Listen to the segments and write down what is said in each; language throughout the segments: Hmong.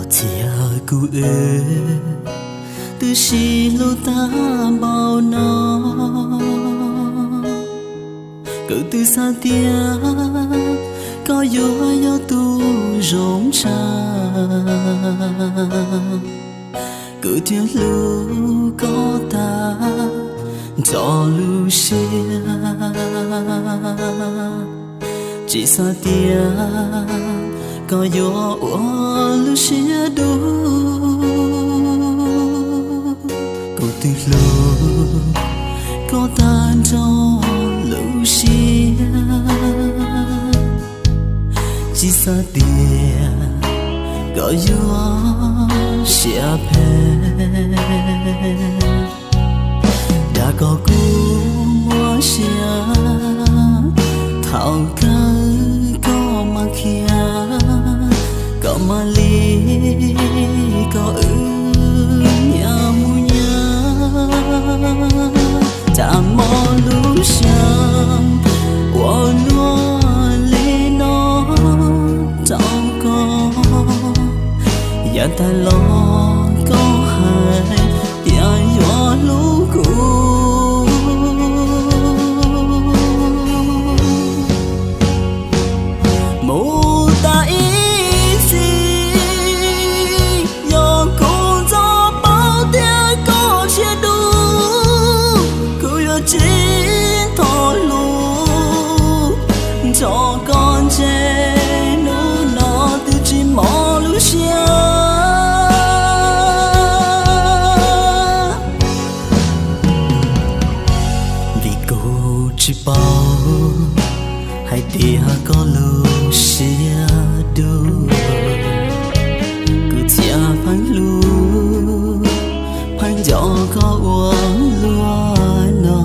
Txia kuv wb twb sib hlub tag npaum no, kuv twb xav tias koj yuav yog tus zoo tshaj, kuv thiaj hlub koj tag nrho lub siab. Tsis xav tias koj yuav ua lub siab dub, kuv twb hlub koj tag nrho lub siab. Tsis xav tias koj yuav siab phem, dag koj kuv muaj sia. Thaum kawg koj mam khiav, koj mam li koj wb nyias mus nyias. Tsam mob lub siab ua luaj li no rau koj, yav tag los koj hais tias yuav hlub kuv. Mus tas ib txhis, yog kuv ntxov paub tias koj siab dub, kuv yuav tsis thov lus nrog koj ntshe hnub no twb tsis mob lub siab. Vim kuv tsis paub hais tias koj lub siab dub, kuv txia pheej hlub pheej nco koj ua luaj no.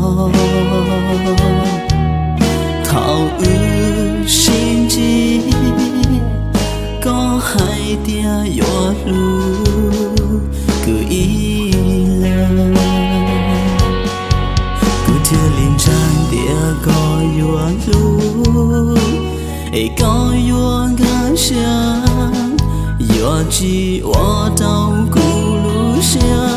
Thaum wb sib ntsib, koj hais tias yuav hlub kuv ib leeg, kuv thiaj li ntseeg tias koj yuav hlub, es koj yuav nkag siab, yuav tsis ua rau kuv lub siab